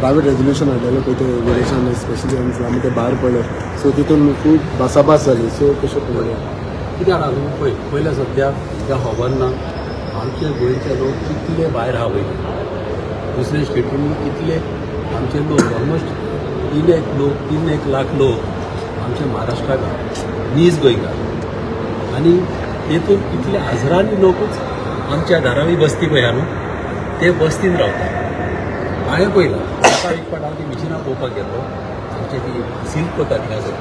Private resolution हाडलेलें पळय तें विदेशान स्पेशली आमी ते भायर पडले, सो तितून खूब भासाभास जाली, सो कशें पळोवया? कितें जाणा न्हू, पळय, पयलें सद्या त्या खबर ना आमचे गोंयचे लोक कितले भायर आहा वयले दुसरे स्टेटींनी, कितले आमचे लोक, ऑलमोस्ट 3 एक लोक, 3 एक लाख लोक आमच्या महाराष्ट्राक आहा नीज गोंयकार. आनी तेतून कितले हजरांनी लोकूच आमच्या धारावी बस्ती पळय आहा न्हू, ते बस्तीन रावता. हांवें पळयलां, म्हाका एक फावट हांव ती मिशिनां पळोवपाक गेल्लो. आमचे ती सिल्क करता थिंगासर,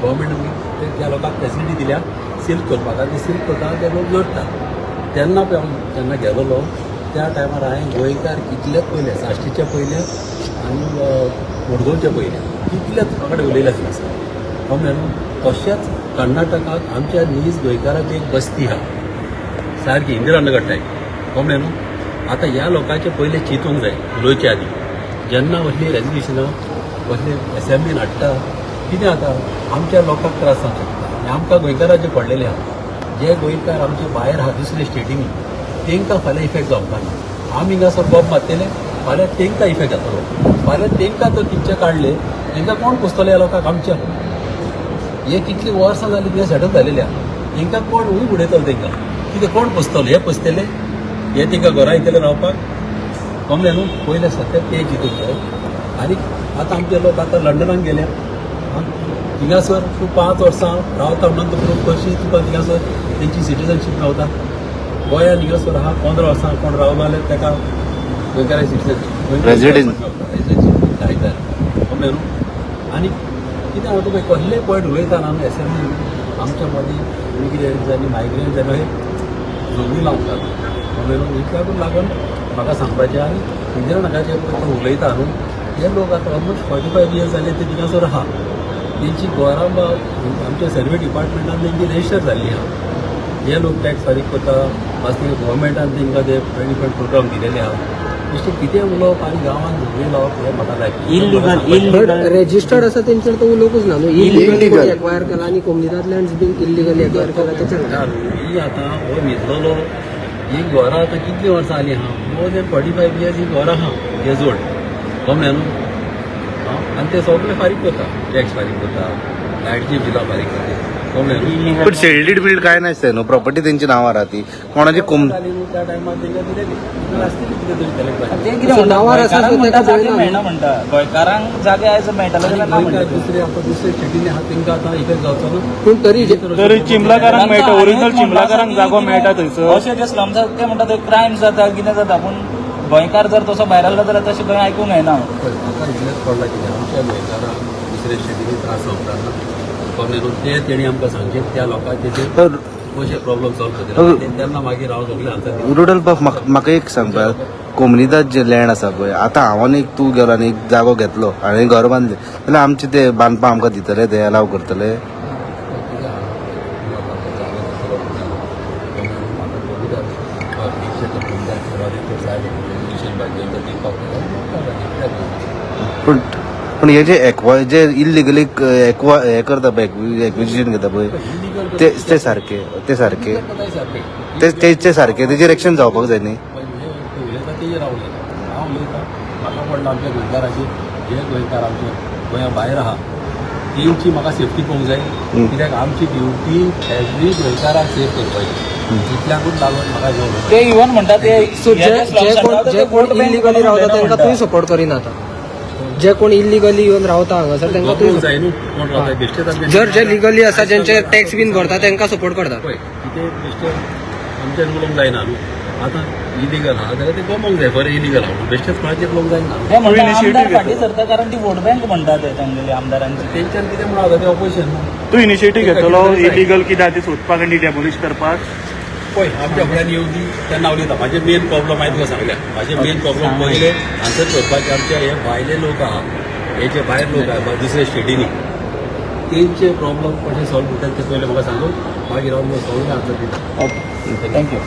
गव्हर्मेंट त्या लोकांक फेसिलिटी दिल्या सिल्क करपाक, आनी सिल्क करता ते लोक जोडटा. तेन्ना पळय, हांव जेन्ना गेलोलो त्या टायमार हांवें गोंयकार कितलेच पयले, साश्टीचे पयले आनी मडगांवचे पयले, कितलेच म्हाका कडेन उलयले थिंगासर, कळ्ळें न्हू? तशेंच कर्नाटकाक आमच्या नीज गोंयकाराची एक बस्ती आहा सारकी इंदिरानगर टायप, कळ्ळें न्हू? आतां ह्या लोकांचे पयले चिंतूंक जाय उलोवचे आदी. जेन्ना असली रेजोल्युशनां असली एसेंब्लीन हाडटा, कितें जाता, आमच्या लोकांक त्रास जावंक शकता. आनी आमकां गोंयकाराचे पडलेले आहा, जे गोंयकार आमचे भायर आहा दुसरे स्टेटींनी, तांकां फाल्यां इफेक्ट जावपा ना. आमी हिंगासर बोब मारतले, फाल्यां तांकां इफेक्ट जातलो. फाल्यां तांकां तर तितचे काडले, तांकां कोण पोसतले? ह्या लोकांक आमच्या हे कितली वर्सां जाली ते सेटल जालेले आहा, तांकां कोण हूंय उडयतलो? तांकां कितें कोण पोसतलो? हे पोसतले? हे तांकां घरा येतले रावपाक? कमलें न्हू? पयलें सत्या ते चिंतूंक जाय. आनी आतां आमचे लोक आतां लंडनाक गेले. थिंगासर तूं 5 वर्सां रावता म्हणून तुका कशी तुका थिंगासर तेंची सिटीजनशीप मेवता? गोंयांत हिंगासर आहा, 15 वर्सां कोण रावलो जाल्यार ताका गोंयकारा सिटीजनशीप Resident. जायता, कमलें न्हू? आनी कितें हांव तुका कसलेय पॉयंट उलयतना न्हू एसेंब्ली, आमच्या मदीं इमिग्रंट्स आनी मायग्रंट्स आनी हे झगडीं लावतात, कळ्ळें न्हू? इतल्याकूच लागून म्हाका सांगपाचें. आनी इंदिरा नगराचेर पळय उलयता न्हू, हे लोक आतां ऑलमोस्ट 45 इयर्स जाले ते थिंगासर आहा. तेंची घरां आमच्या सर्वे डिपार्टमेंटान तेंची रजिस्टर जाल्ली आहा. हे लोक टॅक्स फारीक करता, प्लस गव्हर्मेंटान तेंकां ते डिफरंट प्रोग्राम दिलेले आहा. बेश्टें कितें उलोवप आनी गांवांत झगडीं लावप हें म्हाका लायक. Illegal. Registered आसा तेंचेर तो उलोवंकूच ना न्हू. Illegal Illegal. एक्वायर केला आनी कोमुनिदाद लँड्स बीन इलिगली एक्वायर केला तेचेर. ही आतां हो न्हिदलेलो. ही घरां आतां कितलीं वर्सां जालीं आहा, मोर देन 45 इयर्स ही घरां आहा. हे जोड, कळ्ळें न्हू? आनी ते सगळे फारीक करता, टॅक्स फारीक करता, लायटीची बिलां फारीक करता, कळ्ळें न्हू? पण सेल डीड बिल काय नासते न्हू, प्रॉपर्टी तेंची नांवार आहा ती कोणाची कोम जाली न्हू, त्या टायमार तेंकां दिलेली आसतली कितें तरी कलेक्ट. ते कितें म्हणटा, नांवार आसा गोंयकारांक सो म्हणटा तेका जागे पळयना. मेळना म्हणटा. गोंयकारांक जागे आयज मेळटले जाल्यार ना गोंयकार म्हणटा ते. दुसरे आतां दुसरे स्टेटींनी आहा, तेंकां आतां इफेक्ट जावचो ना. पूण तरी तरी चिंबलाकारांक मेळटा, ओरिजिनल चिंबलाकारांक जागो मेळटा थंयसर. अशे जे स्लम्स आसात ते म्हणटा थंय क्रायम जाता, कितें जाता, पूण गोंयकार जर तसो भायर आसलो जाल्यार तशें खंय आयकूंक येना. पळय, म्हाका इतलेंच पडलां कितें, आमच्या गोंयकारांक दुसरे स्टेटींनी त्रास जावपाक ना, कळ्ळें न्हू? ते तेणी आमकां सांगचें त्या लोकांचे ते कशे प्रॉब्लम सॉल्व करतले, तेन्ना मागीर हांव सगळें आन्सर दितलो. रुडोल्फ बाब, म्हाका एक सांगपाक, कोमुनिदाद जे लँड आसा पळय, आतां हांव एक तूं गेलो आनी एक जागो घेतलो आनी घर बांदलें जाल्यार आमचे ते बांदपाक आमकां दितले ते, अलाव करतले? कितें आहा, जागो घेतलो, म्हाका कोमुनिदाद दिवपाक. पूण पूण हे जे एक्वा जे इलिगली एक्वा हे करता पळय, एक्विजिशन घेता पळय, ते ते सारके ते सारके ते ते सारके तेजेर एक्शन जावपाक जाय न्ही? उलयता तेजेर हांव उलयता. हांव उलयता, म्हाका पडला आमच्या गोंयकाराचेर. जे गोंयकार आमचे गोंया भायर आहा तेंची म्हाका सेफ्टी पळोवंक जाय, कित्याक आमची ड्युटी एवरी गोंयकाराक सेफ करपाची. इतल्याकूच लागून म्हाका जेवण ते इवन म्हणटा ते सो जे कोण इलिगली रावता तांकां तुवें सपोर्ट करिना. आतां जे कोण इलिगली येवन रावता हांगासर तांकां गव्हर्मेंट तुवें जाय न्हू, कोण रावता बेश्टेच आमचे जर जे लिगली आसा, जेंचे टॅक्स बीन भरता, तांकां सपोर्ट करता. पळय, कितें बेश्टे आमच्यान उलोवंक जायना न्हू. आतां इलिगल आहा जाल्यार ते गमोंक जाय, बरें, इलिगल आहा म्हणून बेश्टेच कोणाचेर उलोवंक जायना. ते म्हणटा initiative आमदार फाटीं घेतलो. सरता कारण ती वोट बँक म्हणटा ते तांगेली आमदारांची. तेंच्यान कितें म्हणून आतां ते ऑपोजिशन न्हू. तूं इनिशिएटीव घेतलो इलिगल कितें आहा तें सोदपाक आनी डेमोलिश करपाक? पळय, आमच्या फुड्यान येवं दी, तेन्ना उलयता. म्हाजे मेन प्रॉब्लम हांवें तुका सांगल्या. म्हाजे मेन प्रॉब्लम पयले आन्सर करपाचे, आमचे हे भायले लोक आहा, हे जे भायर लोक आहा दुसऱ्या स्टेटींनी, तेंचे प्रॉब्लम कशे सॉल्व करतात ते पयले म्हाका सांगून मागीर हांव सगळें आन्सर दिता. Okay, thank you.